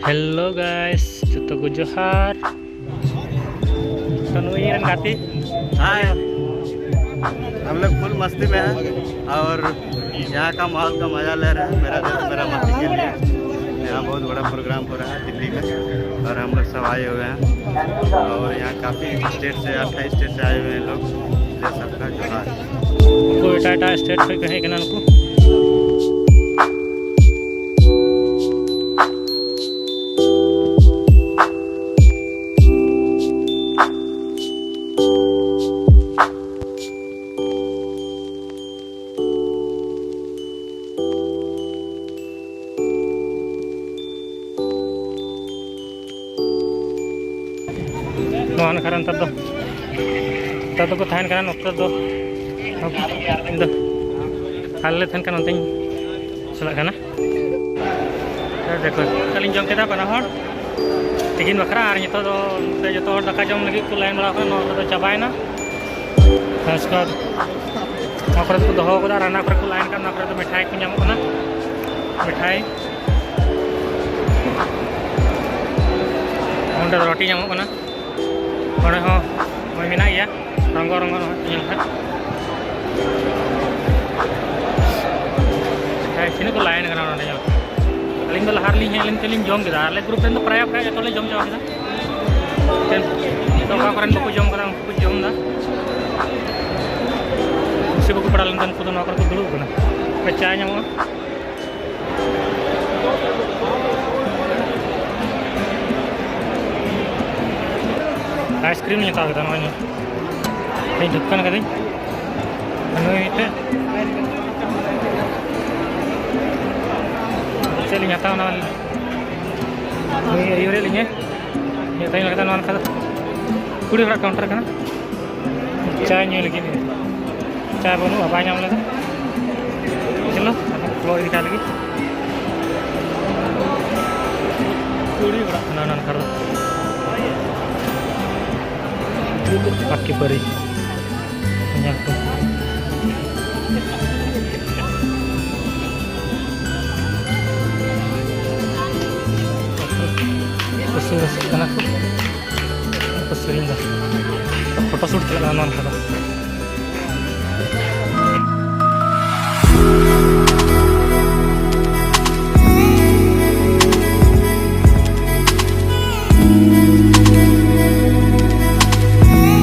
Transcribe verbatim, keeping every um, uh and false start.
Hello guys, ᱡᱚᱛᱚ ᱠᱚ ᱡᱚᱦᱟᱨ᱾ ᱛᱚ ᱱᱩᱭ ᱤᱧ ᱨᱮᱱ ᱜᱟᱛᱮ᱾ Hi, हम लोग फुल मस्ती में हैं और यहाँ का माहौल का मज़ा ले रहे हैं। मेरा दोस्त मेरा मस्ती के लिए यहाँ बहुत बड़ा प्रोग्राम हो रहा है दिल्ली में और हम लोग सब आए हुए हैं और यहाँ काफ़ी स्टेट से, अट्ठाईस स्टेट से आए हुए हैं लोग। सबका जोहार। ᱩᱱᱠᱩ ᱮᱴᱟᱜ ᱮᱴᱟᱜ ᱥᱴᱮᱴ ᱠᱷᱚᱱ ᱠᱚ ᱦᱮᱡ ᱠᱟᱱᱟ ᱱᱩᱠᱩ᱾ ᱱᱚᱣᱟ ᱱᱟᱠᱷᱟ ᱨᱮ ᱱᱮᱛᱟᱨ ᱫᱚ, ᱱᱮᱛᱟᱨ ᱫᱚᱠᱚ ᱛᱟᱦᱮᱱ ᱠᱟᱱᱟ ᱱᱚᱛᱮ ᱫᱚ᱾ ᱤᱧ ᱫᱚ ᱟᱞᱮ ᱞᱮ ᱛᱟᱦᱮᱱ ᱠᱟᱱᱟ, ᱚᱱᱛᱮᱧ ᱪᱟᱞᱟᱜ ᱠᱟᱱᱟ᱾ ᱫᱮᱠᱷᱚ, ᱫᱟᱠᱟ ᱞᱤᱧ ᱡᱚᱢ ᱠᱮᱫᱟ ᱵᱟᱱᱟ ᱦᱚᱲ ᱛᱤᱠᱤᱱ ᱵᱟᱠᱷᱨᱟ, ᱟᱨ ᱱᱤᱛᱚᱜ ᱫᱚ ᱱᱚᱛᱮ ᱡᱚᱛᱚ ᱦᱚᱲ ᱫᱟᱠᱟ ᱡᱚᱢ ᱞᱟᱹᱜᱤᱫ ᱠᱚ ᱞᱟᱭᱤᱱ ᱵᱟᱲᱟ ᱠᱟᱱᱟ᱾ ᱱᱚᱣᱟ ᱠᱚᱫᱚ ᱪᱟᱵᱟᱭᱮᱱᱟ᱾ ᱩᱥᱠᱮ ᱵᱟᱫ ᱱᱚᱣᱟ ᱠᱚᱨᱮ ᱫᱚᱠᱚ ᱫᱚᱦᱚ ᱠᱟᱫᱟ, ᱟᱨ ᱦᱟᱱᱟ ᱠᱚᱨᱮ ᱠᱚ ᱞᱟᱭᱤᱱ ᱠᱟᱱᱟ᱾ ᱚᱱᱟ ᱠᱚᱨᱮ ᱫᱚ ᱢᱤᱴᱷᱟᱭ ᱠᱚ ᱧᱟᱢᱚᱜ ᱠᱟᱱᱟ, ᱢᱤᱴᱷᱟᱭ᱾ ᱚᱸᱰᱮ ᱫᱚ ᱨᱩᱴᱤ ᱧᱟᱢᱚᱜ ᱠᱟᱱᱟ᱾ ᱚᱸᱰᱮ ᱦᱚᱸ ᱱᱚᱜᱼᱚᱭ ᱢᱮᱱᱟᱜ ᱜᱮᱭᱟ, ᱨᱚᱝᱜᱚ ᱨᱚᱝᱜᱚ ᱱᱚᱜᱼᱚᱭ ᱧᱮᱞ ᱠᱷᱟᱱ᱾ ᱦᱮᱸ, ᱛᱤᱱᱟᱹᱜ ᱠᱚ ᱞᱟᱭᱤᱱ ᱠᱟᱱᱟ ᱱᱚᱸᱰᱮ ᱧᱮᱞ᱾ ᱟᱹᱞᱤᱧ ᱫᱚ ᱞᱟᱦᱟ ᱨᱮᱞᱤᱧ ᱦᱮᱡ ᱞᱮᱱ ᱛᱮᱞᱤᱧ ᱡᱚᱢ ᱠᱮᱫᱟ᱾ ᱟᱞᱮ ᱜᱨᱩᱯ ᱨᱮᱱ ᱫᱚ ᱯᱨᱟᱭ ᱯᱨᱟᱭ ᱡᱚᱛᱚ ᱞᱮ ᱡᱚᱢ ᱪᱟᱵᱟ ᱠᱮᱫᱟ᱾ ᱮᱱᱛᱮ ᱚᱠᱟ ᱠᱚᱨᱮᱱ ᱵᱟᱠᱚ ᱡᱚᱢ ᱠᱟᱫᱟ, ᱩᱱᱠᱩ ᱠᱚ ᱡᱚᱢ ᱮᱫᱟ᱾ ᱠᱩᱥᱤ ᱵᱟᱠᱚ ᱯᱟᱲᱟᱣ ᱞᱮᱱᱠᱷᱟᱱ ᱩᱱᱠᱩ ᱫᱚ ᱱᱚᱣᱟ ᱠᱚᱨᱮ ᱠᱚ ᱫᱩᱲᱩᱵ ᱠᱟᱱᱟ᱾ ᱚᱠᱟ ᱪᱟ ᱧᱟᱢᱚᱜᱼᱟ᱾ ᱟᱭᱤᱥᱠᱨᱤᱢ ᱤᱧ ᱦᱟᱛᱟᱣ ᱠᱮᱫᱟ, ᱱᱚᱜᱼᱚᱭ ᱧᱮᱞ᱾ ᱤᱧ ᱫᱚᱠᱟᱱ ᱠᱟᱹᱫᱟᱹᱧ᱾ ᱱᱩᱭ ᱢᱤᱫᱴᱮᱡ ᱪᱮᱫ ᱞᱤᱧ ᱦᱟᱛᱟᱣᱟ, ᱚᱱᱟ ᱱᱩᱭ ᱟᱹᱭᱩᱨᱮᱫ ᱞᱤᱧᱟᱹ᱾ ᱱᱤᱭᱟᱹ ᱛᱟᱭᱚᱢ ᱞᱮᱠᱟᱛᱮ ᱱᱚᱣᱟ ᱱᱟᱠᱷᱟ ᱫᱚ ᱠᱩᱲᱤ ᱦᱚᱲᱟᱜ ᱠᱟᱣᱩᱱᱴᱟᱨ ᱠᱟᱱᱟ᱾ ᱪᱟ ᱧᱩᱭ ᱞᱟᱹᱜᱤᱫ ᱪᱟ ᱵᱟᱹᱱᱩᱜᱼᱟ, ᱵᱟᱭ ᱧᱟᱢ ᱞᱮᱫᱟ᱾ ᱪᱚᱞᱚ, ᱵᱞᱚᱜ ᱤᱫᱤ ᱠᱟᱜ ᱞᱟᱹᱜᱤᱫ᱾ ᱠᱩᱲᱤ ᱚᱲᱟᱜ ᱠᱟᱱᱟ ᱚᱱᱟ ᱱᱟᱠᱷᱟ ᱫᱚ᱾ ᱯᱟᱠᱤ ᱯᱟᱹᱨᱤ ᱧᱮᱞ ᱠᱚ᱾ ᱱᱚᱝᱠᱟ ᱫᱚ᱾